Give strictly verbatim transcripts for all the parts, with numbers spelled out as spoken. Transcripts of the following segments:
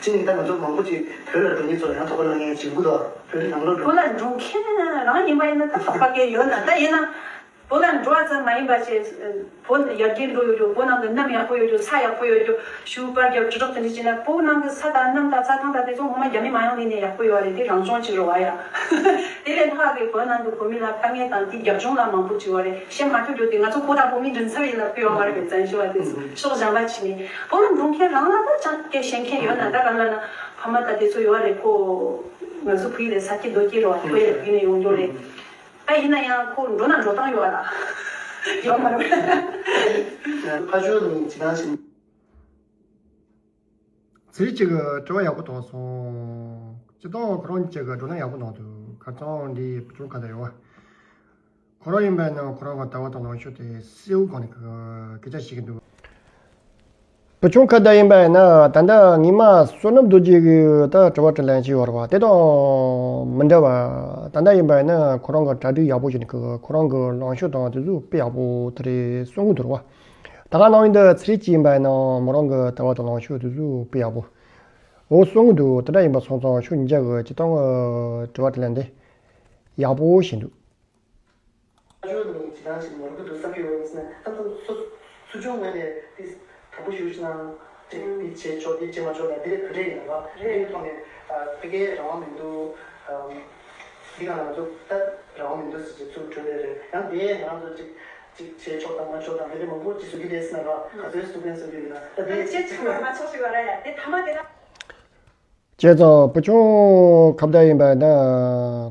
གཅིག་ནི་ད་ང་ཚོ་མང་པོ་ཅིག་བོད་ལ་འགྲོ་མཁན་ཚོ་ཡང་དོགས་པ་ལངས་མཁན་ཅིག་འདུག་དོ། བོད་ནང་ལོགས་འགྲོ། བོད་ལ་འགྲོ་མཁན་རང་ཡིན་པ་ཡིན་ན་ད་དོགས་པ་སྐྱེ་ཡོད་ན། ད་ཡིན་ན་བོད་ལ་འགྲོ་བ་ཙམ་མ་ཡིན་པ་བྱས། བོད་ཡར་རྒྱས་འགྲོ་ཡོད་རྒྱུ། བོད་ནང་གི་གནམ་ཡག་པོ་ཡོད་རྒྱུ། ས་ཡག་པོ་ཡོད་རྒྱུ། ཤུག་པར་རྒྱབ་དྲིལ་སྒྲོག་དེ་འདྲ་བྱས་ན། བོད་ནང་གི་ས་དང་གནམ་དང་རྩྭ་ཐང་དང་དེ་ཚོ་ངོ་མ་རྒྱ་མི་མ་ཡོང་དུས་ནས་ཡག་པོ་ཡོད་རེད། དེ་རང་བྱུང་ཅིག་རེད་བ་ཡ། དེ་ལས་ལྷག་གི་བོད་ནང་གི་བོད་མི་ལ་དཀའ་ངལ་དང་དེའི་རྒྱབ་ལྗོངས་ལ་མང་པོ་ཅིག་ཡོད་རེད། བཤད་མ་ཐུབ་རྒྱུ་དེ་ང་ཚོ་བོད་དང་བོད་མི་མགྲིན་ཚབ་ཡིན་ལབ་ཀྱི་ཡོད་མ་རེད་པས། བཙན་བྱོལ་བ་དེ་ཚོ་ཕྱོགས་གཞན་པ་ཕྱིན་ནས། བོད་ལ་འགྲོ་མཁན་རང་ལ་ད་ཅང་སྐད་བཤད་མཁན་ཡོད་ན། ད་ག་ལ་ན་ཕ་མ་དང་དེ་ཚོ་ཡོད་རེད། ཁོ་ང་ཚོ་བོད་ཡིག་ལས་ས་སྐྱིད་རྡོ་སྐྱིད་རེད་བ། བོད་ཡིག་ཡིན་ནས་ཡོང་རྒྱུ་རེད། ད་ཡིན་ན་ཡང་ཁོ་འགྲོ་ན་འགྲོ་སྟངས་ཡོད་ར། ཡོད་མ་རེད། ཕ་ཇོ་ནི་ཇི་ལྟར་ཞིག་ཚེ་རིང་གཅིག་གིས་དྲི་བ་ཡག་པོ་བཏང་སོང་། སྤྱིར་བཏང་ཁོ་རང་གཅིག་གིས་བགྲོ་གླེང་ཡག་པོ་གནང་འདུག་ཁ་སང་འདི་བུ་ཆུང་ཁ་བརྡ་ཡོད་བ། ཁོ་རང་ཡིན་པ་ཡིན་ན་ཁོ་རང་གི་ལྟ་བ་དང་ལངས་ཕྱོགས་དེ་གསལ་བོ་གང་ནས་སྐད་ཆ་བཤད་ཀྱི་འདུག་བུ་ཆུང་ཁ་བརྡ་ཡིན་པ་ཡིན་ན་ད་ལྟ་ཉི་མ་བསོད་ནམས་རྡོ་རྗེ་གིས་ད་དྲི་བ་དྲིས་ལན་བྱས་ཡོད་རེད་བ། དེ་དང་མི་འདྲ་བ། ད་ལྟ་ཡིན་པ་ཡིན་ན་ཁོ་རང་གི་གྲ་སྒྲིག་ཡག་པོ་བྱས་ནས་ཁོ་རང་གི་ལངས་ཕྱོགས་དང་དེ་ཚོ་དཔེ་ཡག་པོ་དེ་རེད་གསུང་གི་འདུག་རེད་བ། ད་ག་ནང་བཞིན་དུ་ཚེ་རིང་གཅིག་ཡིན་པ་ཡིན་ན་མོ་རང་གི་ལྟ་བ་དང་ལངས་ཕྱོགས་དེ་ཚོ་དཔེ་ཡག་པོ། འོ་གསུང་གི་འདུག་དེ་འདྲ་ཡིན་པ་སོང་ཙང་ཕྱོགས་གཉིས་ཀ་གི་སྤྱིར་བཏང་གི་དྲི་བ་དྲིས་ལན་དེ་ཡག་པོ་ཞིག་འདུག་ཨ་ཇོ་ནི་ཇི་ལྟར་ཞིག་ནོར་གི་འདུག་བསམ་གྱི་ཡོད་ཟེར་ན། ད་ཚོ་སུ་སུ་ཆུང་ངོས་ནས་དེ་དྲང་པོ་ཞུ་ཞིག་ན། དེ་དེ་བྱེད་ཆོག་དེ་བྱེད་མ་ཆོག་ལ་དེ་རེད། ག་རེ་ཡིན་ན་བ་རེད། དེའི་ཐོག་ནས་ཨ་ཕ་གིའི་རང་དབང་མི་འདུག་ཨམ། འདི་ག་ང་ཚོ་ད་རང་དབང་མི་འདུག་ཟེར་གྱི་ཚུར་གྲོས་ལས་རེད། ཡང་དེ་ང་ཚོ་ཅིག་ཅིག་བྱེད་ཆོག་དང་མ་ཆོག་དང་དེ་འདྲ་མང་པོ་ཅིག་བཟོ་གི་རེད་ཟེར་ན་བ། ག་ཚོད་བཟོ་གི་ཡིན་བཟོ་གི་ཡིན་ན། ད་དེ་བྱེད་ཆོག་དང་མ་ཆོག་ཞིག་བ་ར་ཡ། དེ་ཐ་མ་དེ་ལ། བྱས་ཙང་བུ་ཆུང་ཁ་བརྡ་ཡིན་པ་ན་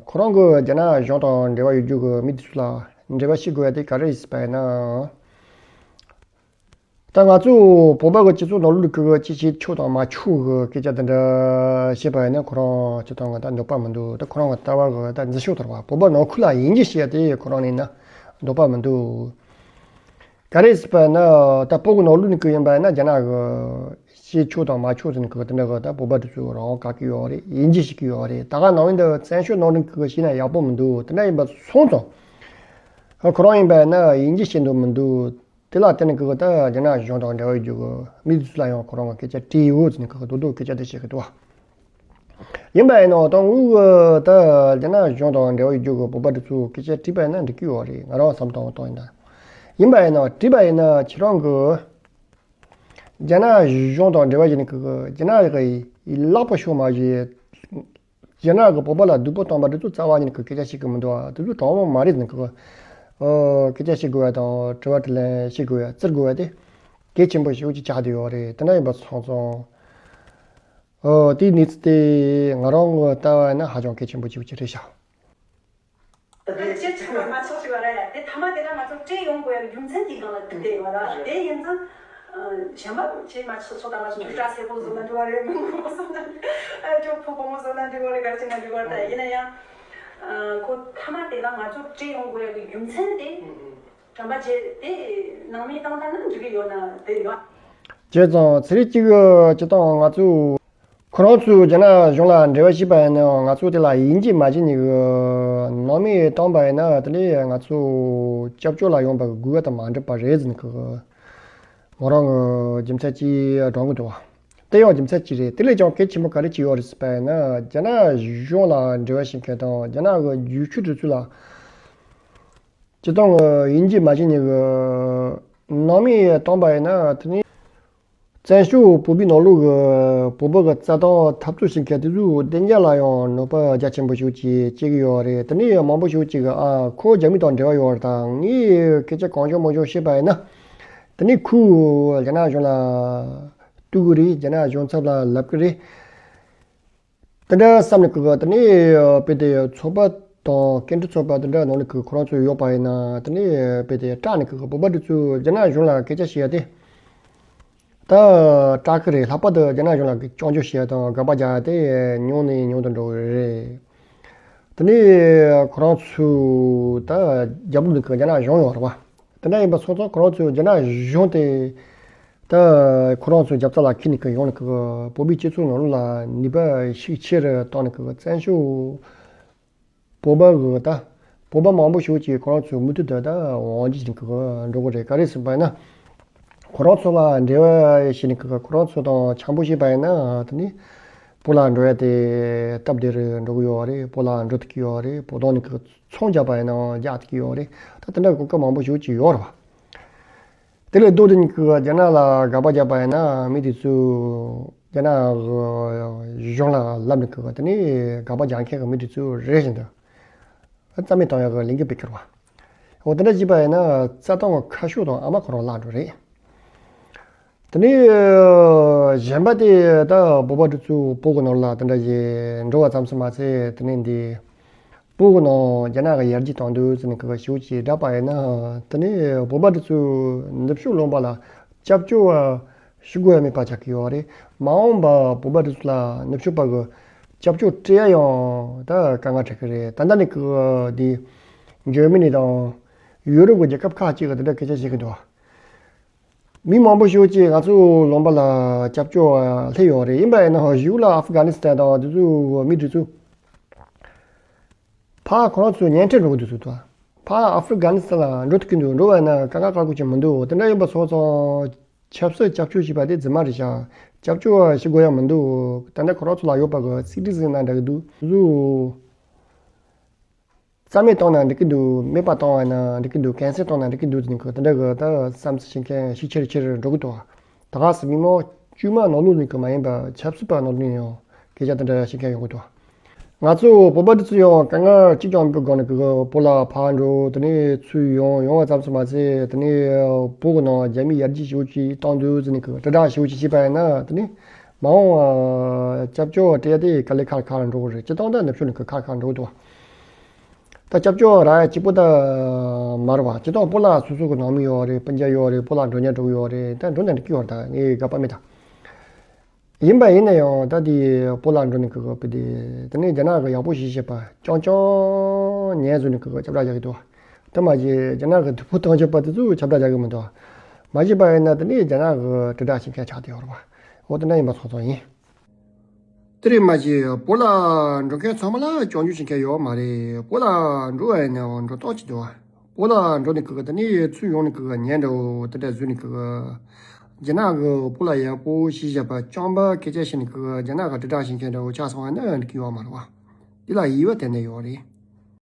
ཁོ་རང་གི་རྒྱ་ནག་གཞུང་དང་འབྲེལ་བ་ཡོད་རྒྱུ་གི་མི་དེ་ཚོ་ལ་འབྲེལ་བ་བྱེད་དགོས་ཡ་དེ་ག་རེ་ཡིན་ཟེར་བ་ཡིན་ན། ད་ང་ཚོ་བོད་པ་གི་སྤྱི་ཚོགས་ནང་ལོགས་ཀྱི་ཅི་བྱེད་ཆོག་དང་མ་ཆོག་གི་སྐད་ཆ་དེ་འདྲ་བཤད་པ་ཡིན་ན་ཁོ་རང་སྤྱིར་བཏང་གི་ད་འདོད་པ་མི་འདུག་ད་ཁོ་རང་གི་ལྟ་བ་གི་ད་འཛིན་ཕྱོགས་ལྟར་བ་བོད་པ་ནང་ཁུལ་ལ་དབྱེ་འབྱེད་བྱེད་ཡ་དེ་ཁོ་རང་ནས་ན་འདོད་པ་མི་འདུག་ག་རེ་ཟེར་བ་ན་ད་བོད་ཀྱི་ནང་ལོགས་ནས་ཀྱི་ཡིན་པ་ན་རྒྱ་ནག་གི་བྱེད་ཆོག་དང་མ་ཆོག་ཟེར་ནས་ཀྱི་དེ་འདྲ་གི་ད་བོད་པ་དེ་ཚོ་རང་དབང་བཀག་གི་ཡོད་རེད། དབྱེ་འབྱེད་བྱེད་ཀྱི་ཡོད་རེད། ད་ག་ནང་བཞིན་དུ་བཙན་བྱོལ་ནང་ནས་ཀྱི་བྱས་ན་ཡག་པོ་མི་འདུག་དེ་འདྲ་ཡིན་པ་སོང་ཙང་ཁོ་རང་ཡིན་པ་ན་དབྱེ་འབྱེད་བྱེད་འདོད་མི་འདུག་དེ་ལ་བརྟེན་ནས་ཀྱི་ད་རྒྱ་ནག་གཞུང་དང་འབྲེལ་བ་ཡོད་རྒྱུ་གི་མི་དེ་ཚོ་ལ་ཡང་ཁོ་རང་གི་སྐད་ཆ་དྲིས་ཡོད་ཟེར་ནས་ཀྱི་རྡོག་རྡོག་སྐད་ཆ་དེ་བཤད་ཀྱི་འདུག་བ། ཡིན་པ་ཡིན་ན་དང་དངུལ་གི་ད་རྒྱ་ནག་གཞུང་དང་འབྲེལ་བ་ཡོད་རྒྱུ་གི་བོད་པ་དེ་ཚོ་སྐད་ཆ་དྲིས་པ་ཡིན་ན་འགྲིག་གི་ཡོད་རེད། ང་རང་བསམ་སྟངས་བཏང་ཡིན་ན། ཡིན་པ་ཡིན་ན་དྲིས་པ་ཡིན་ན་ཁྱེད་རང་གི་རྒྱ་ནག་གཞུང་དང་འབྲེལ་བ་ཡོད་ནི་གི་རྒྱ་ནག་གི་ལག་པ་ཤོར་མ་བྱས། རྒྱ་ནག་གི་བོད་པ་ལ་སྡུག་པོ་བཏང་པ་དེ་ཚོ་རྩ་བ་ཉིད་ནས་སྐད་ཆ་བཤད་ཀྱི་མི་འདུག་བ། དེ་ཚོ་དྲང་མོ་མ་རེད་ཟེར་ནས་ཀྱི་སྐད་ཆ་བཤད་དགོས་པ་དང་དྲི་བ་དྲིས་ལན་བཤད་དགོས་པ་བཙིར་དགོས་པ་དེ་གལ་ཆེན་པོ་ཞེ་པོ་ཅིག་ཆགས་བསྡད་ཡོད་རེད། དེ་འདྲ་ཡིན་པ་སོང་ཙང་། ཨོ། དེའི་གནས་ཚུལ་དེ་ང་རང་གི་ལྟ་བ་ཡིན་ན་ཧ་ཅང་གལ་ཆེན་པོ་ཞེ་པོ་ཅིག་རེད་ཤག་ད་དེ་ཅི་ཆགས་པ་མ་ཆགས་ཞིག་བ་ར་ཡ། དེ་ཐ་མ་དེ་ལ་ང་ཚོ་བཀྲལ་ཡོང་དགོས་ཡ་རྒྱུ་མཚན་དེ་སྒང་ལ་འདུག་བསྡད་ཡོད་ར། དེ་ཡིན་ཙང་གཞན་པ་ཆེ་མ་ཆགས་ཆོག་ད་མ་ཆགས་ཆོག་སྐྲ་སེར་པོ་བཟོ་ན་འགྲིག་བ་རེད། མི་ངོ་བཟོ་ན་འགྲིག་ཅོག་ཕོ་བུ་མོ་བཟོ་ན་འགྲིག་བ་རེད། ག་རེ་བྱས་ན་འགྲིག་བ་རེད། ད་ཡིན་ན་ཡང་ཁོ་ཐ་མ་དེ་ལ་ང་ཚོ་བཀྲལ་ཡོང་དགོས་ཡ་གི་རྒྱུ་མཚན་དེ་དྲན་པ་བརྗེད་དེ་ནང་མི་བཏང་ཐལ་ན་འགྲིག་གི་ཡོད་ན་དེ་ཡོད། བྱས་ཙང་ཚེ་རིང་གཅིག་གི་སྤྱིར་བཏང་ང་ཚོས་ཁོ་རང་ཚོས་རྒྱ་ནག་གཞུང་ལ་འབྲེལ་བ་བྱས་པ་ཡིན་ན་ང་ཚོ་དེ་ལ་དབྱེ་འབྱེད་མ་བྱས་ནས་གི་ནང་མི་བཏང་པ་ཡིན་ན་དེ་ནས་ང་ཚོ་སྐྱབས་བཅོལ་ལ་ཡོང་པ་གི་དགོས་པ་དང་མ་འགྲིག་པ་རེད་ཟེར་ནས་གི་མོ་རང་གི་རྒྱུ་མཚན་ཅིག་བགྲང་གི་འདུག་བ། དེ་ཡང་རྒྱུ་མཚན་ཅིག་རེད། དེ་ལས་ཀྱང་གལ་ཆེན་པོ་ག་རེ་ཅིག་ཡོད་རེད་ཟེར་པ་ཡིན་ན་རྒྱ་ནག་གཞུང་ལ་འབྲེལ་བ་བྱེད་མཁན་དང་རྒྱ་ནག་གི་རྒྱུག་ཆུ་དེ་ཚོ་ལ། སྤྱིར་བཏང་གི་དབྱེ་འབྱེད་མ་བྱས་ནས་གི་ནང་མི་བཏང་པ་ཡིན་ན་དེ་ནི་བཙན་བྱོལ་བོད་པའི་ནང་ལོགས་གི་བོད་པ་གི་རྩ་དོན་འཐབ་རྩོད་བྱེད་མཁན་དེ་ཚོའི་བདེ་འཇགས་ལ་ཡང་གནོད་པ་རྒྱ་ཆེན་པོ་ཞིག་ཅིག་སྐྱེལ་གི་ཡོད་རེད། དེ་ནས་མང་པོ་ཞིག་ཅིག་གི་ཨ་ཁོ་རྒྱ་མི་དང་འབྲེལ་བ་ཡོད་རེད། ད་ངས་སྐད་ཆ་གང་བྱུང་མང་བྱུང་བཤད་པ་ཡིན་ན་དེ་ནས་ཁོས་རྒྱ་ནག་གཞུང་ལ་གཏུག་གི་རེད། རྒྱ་ནག་གཞུང་ཚབ་ལ་ལབ་གི་རེད། དེ་འདྲ་བསམ་ནས་ཀི་གི་དེ་ནས་དཔེ་དེ་ཚོགས་པ་དང་སྐད་འཕྲིན་ཚོགས་པ་དེ་འདྲ་ནང་ནས་ཀི་ཁོ་རང་ཚོ་ཡོད་པ་ཡིན་ན་དེ་ནས་དཔེ་དེ་སྐྲག་ནས་ཀི་གི་བོད་པ་དེ་ཚོས་རྒྱ་ནག་གཞུང་ལ་སྐད་ཆ་བཤད་ཡ་དེ་ད་སྐྲག་གི་རེད། ལྷག་པར་དུ་རྒྱ་ནག་གཞུང་ལ་སྐྱོན་བརྗོད་བཤད་དང་དགག་པ་རྒྱག་ཡ་དེ་ཉུང་ནས་ཉུང་དུ་འགྲོ་གི་རེད། དེ་ནས་ཁོ་རང་ཚོས་ད་རྒྱབ་ལོགས་ནས་ཀི་རྒྱ་ནག་གཞུང་ཡོད་རེད་བ། དེ་འདྲ་ཡིན་པ་སོང་ཙང་ཁོ་རང་ཚོས་རྒྱ་ནག་གཞུང་དེ་ད་ཁོ་རང་ཚོའི་རྒྱབ་རྩ་ལ་འཁྱེར་ནས་ཀི་ཡོང་ནས་ཀི་བོད་པའི་སྤྱི་ཚོགས་ནང་ལོགས་ལ་ནུས་པ་ཤུགས་ཆེ་རུ་བཏང་ནས་ཀི་བཙན་བྱོལ་བོད་པ་གི་ད་བོད་པ་མང་པོ་ཞིག་གིས་ཁོ་རང་ཚོའི་མུ་མཐུད་དུ་ད་དབང་སྒྱུར་བྱས་ནས་ཀི་འགྲོ་གི་རེད། ག་རེ་ཟེར་བ་ཡིན་ན་ཁོ་རང་ཚོ་ལ་འབྲེལ་བ་བྱས་ནས་ཀི་ཁོ་རང་ཚོ་དང་འཆམ་པོ་བྱས་པ་ཡིན་ན་དེ་ནི་ བོད་ལ་འགྲོ་ཡ་དེ་སྟབས་བདེ་རུ་འགྲོ་གི་ཡོད་རེད། བོད་ལ་འགྲོ་ཐུབ་ཀྱི་ཡོད་རེད། བོད་དོན་ནི་གི་ཚོང་རྒྱག་པ་ཡིན་ནའང་རྒྱག་ཐུབ་ཀྱི་ཡོད་རེད། ད་དེ་འདྲ་གི་གོ་སྐབས་མང་པོ་ཞིག་ཅིག་ཡོད་རེད་བ། དེ་ལས་ལྡོག་སྟེ་ནི་གི་རྒྱ་ནག་ལ་དགག་པ་རྒྱག་པ་ཡིན་ན་མི་དེ་ཚོ་རྒྱ་ནག་གི་གཞུང་ལ་ལབ་ནི་གི་དེ་ནི་དགག་པ་རྒྱག་མཁན་གི་མི་དེ་ཚོ་རེད་བཞིན་དུ། རྩ་མེད་གཏོང་ཡག་གི་ལས་འགུལ་སྤེལ་འཁྱོར་བ། འོ་དེ་འདྲ་བྱས་པ་ཡིན་ན་རྩ་དོན་གྱི་ཁ་ཕྱོགས་དང་ཨ་མ་ཁོ་རང་བརླག་འགྲོ་རེད། དེ་ནས་གཞན་པ་དེ་ད་བོད་པ་དེ་ཚོ་བོད་ཀྱི་ནང་ལ་དེ་འདྲ་བྱས་འགྲོ་བ་ཙམ་ཞིག་མ་ཚད་དེ་ནས་འདི་བོད་ཀྱི་ནང་རྒྱ་ནག་གི་ཡར་རྒྱས་གཏོང་འདོད་ཟེར་ནས་གི་ཞུ་ཅིག་བསྒྲགས་པ་ཡིན་ན། དེ་ནས་བོད་པ་དེ་ཚོས་ནུབ་ཕྱོགས་ལུང་པ་ལ་སྐྱབས་བཅོལ་བ་ཞུ་དགོས་ཡ་མེད་པ་ཆགས་ཀྱི་ཡོད་རེད། མ་འོངས་པ་བོད་པ་དེ་ཚོ་ལ་ནུབ་ཕྱོགས་པ་གི་སྐྱབས་བཅོལ་སྤྲད་ཡ་ཡང་ད་དཀའ་ངལ་འཕྲད་ཀྱི་རེད། ད་ལྟ་ནས་གི་འདི་འཇར་མ་ནི་དང་ཡུ་རོབ་ཀྱི་རྒྱལ་ཁབ་ཁག་ཅིག་གི་དེ་འདྲ་སྐད་ཆ་བཤད་ཀྱི་འདུག་མི་མང་པོ་ཞིག་ཅིག་ང་ཚོའི་ལུང་པ་ལ་སྐྱབས་བཅོལ་བ་སླེབས་ཡོད་རེད། ཡིན་པ་ཡིན་ན་གཞུག་ལ་ཨ་ཧྥི་གྷ་ནི་སི་ཐན་དང་དེ་ཚོའི་མི་དེ་ཚོ་ཕར་ཁོ་རང་ཚོ་ཉན་འཕྲི་འགྲོ་གི་འདུག་ཟེར་འདུག་ཕར་ཨ་ཧྥི་གྷ་ནི་སི་ཐན་ལ་འགྲོ་ཐུབ་ཀྱི་འདུག་འགྲོ་བ་ཡིན་ན་དཀའ་ངལ་ཁག་པོ་ཅིག་མི་འདུག་དེ་འདྲ་ཡིན་པ་སོང་ཙང་ཆབ་སྲིད་སྐྱབས་བཅོལ་ཞེས་པ་དེ་རྫུན་མ་རེད་ཤག་སྐྱབས་བཅོལ་བ་ཞུ་དགོས་ཡ་མི་འདུག་ད་ལྟ་ཁོ་རང་ཚོ་ལ་ཡོད་པ་གི་སི་ཊི་ཟན་ན་འདྲ་གི་འདུག་དེ་ཚོ་རྩ་མེད་བཏང་ན་འགྲིག་གི་འདུག་མེད་པ་བཏང་བ་ན་འགྲིག་གི་འདུག་ཀན་སེལ་བཏང་ན་འགྲིག་གི་འདུག་ཟེར་ནས་གི་དེ་འདྲ་གི་ད་བསམ་ཚུལ་བཤད་མཁན་ཤུགས་ཆེ་རུ་ཆེ་རུ་འགྲོ་གི་འདུག་ད་ག་སེ་མི་མང་དཀྱུས་མ་ནང་ལོགས་ནས་གི་མ་ཡིན་པ་ཆབ་སྲིད་པ་ནང་ནས་ཡང་སྐད་ཆ་དེ་འདྲ་བཤད་མཁན་ཡོང་གི་འདུག་ང་ཚོ་བོད་པ་དེ་ཚོ་ཡང་དཀའ་ངལ་གཅིག་ཀྱང་མེད་པའི་སྒོ་ནས་གི་བོད་ལ་ཕར་འགྲོ། དེ་ནས་ཚུར་ཡོང་ཡོང་བ་ཙམ་ཞིག་མ་ཚད་དེ་ནས་བོད་གི་ནང་རྒྱ་མི་ཡར་རྒྱས་ཞེ་པོ་ཅིག་གཏོང་འདོད་ཟེར་ནས་གི་དྲིལ་བསྒྲགས་ཞེ་པོ་ཅིག་བྱས་པ་ཡིན་ན། དེ་ནས་མ་འོངས་པ་སྐྱབས་བཅོལ་སྤྲད་དེ་དཀའ་ལས་ཁག་ཁག་འགྲོ་གི་རེད། སྤྱིར་བཏང་ད་ནུབ་ཕྱོགས་ནས་གི་ཁག་ཁག་འགྲོ་གི་འདུག་ད་སྐྱབས་བཅོལ་རག་ཡ་གཅིག་པོ་ད་མ་རེད་བ། སྤྱིར་བཏང་བོད་ལ་སོ་སོ་གི་ནང་མི་ཡོད་རེད། སྤུན་ཀྱག་ཡོད་རེད། བོད་ལ་འགྲོ་མཁན་འགྲོ་གི་ཡོད་རེད། ད་འགྲོ་ན་འགྲིག་གི་ཡོད་རེད། ད་ངས་དགག་པ་མེད་ད། ཡིན་པ་ཡིན་ན་ཡང་ད་དེ་བོད་ལ་འགྲོ་ནས་གི་གི་དེ་དེ་ནས་རྒྱ་ནག་གི་ཡག་པོ་ཞིག་བྱེད་པ་རྐྱང་རྐྱང་ཉན་བཟོས་ནས་གི་གི་ཁྱབ་བསྒྲགས་རྒྱག་གི་འདུག་དེ་མ་གཞི་རྒྱ་ནག་གི་སྡུག་པོ་གཏོང་བྱེད་པ་དེ་ཚོ་ཁྱབ་བསྒྲགས་རྒྱག་གི་མི་འདུག་མ་གཞི་པ་ཡིན་ན་དེ་ནས་རྒྱ་ནག་གི་དྲིལ་བསྒྲགས་བྱེད་མཁན་ཆགས་བསྡད་ཡོད་རེད་བ། འོ་དེ་འདྲ་ཡིན་པ་སོང་ཙང་ཡིན། དེ་རེད། མ་གཞི་བོད་ལ་འགྲོ་མཁན་ཚང་མ་ལ་སྐྱོན་བརྗོད་བྱེད་མཁན་ཡོད་མ་རེད། བོད་ལ་འགྲོ་བ་ཡིན་ནའང་འགྲོ་སྟངས་ཅིག་འདུག་བ། བོད་ལ་འགྲོ་ནས་གི་དེ་ནས་ཚུར་ཡོང་ནས་གི་ཉན་འདྲ་བོ་དེ་འདྲ་བཟོས་ནས་གི་རྒྱ་ནག་གི་བོད་ལ་ཡག་པོ་ཞིག་བྱས་པ་རྐྱང་པ་སྐད་ཆ་བཤད་ནས་གི་རྒྱ་ནག་གི་དྲིལ་བསྒྲགས་བྱེད་མཁན་འདྲ་བོ་ཆགས་སོང་བ་ན་འགྲིག་གི་ཡོད་མ་རེད་བ། འདི་ལ་ཡིད་བ་དེ་འདྲ་ཡོད་རེད།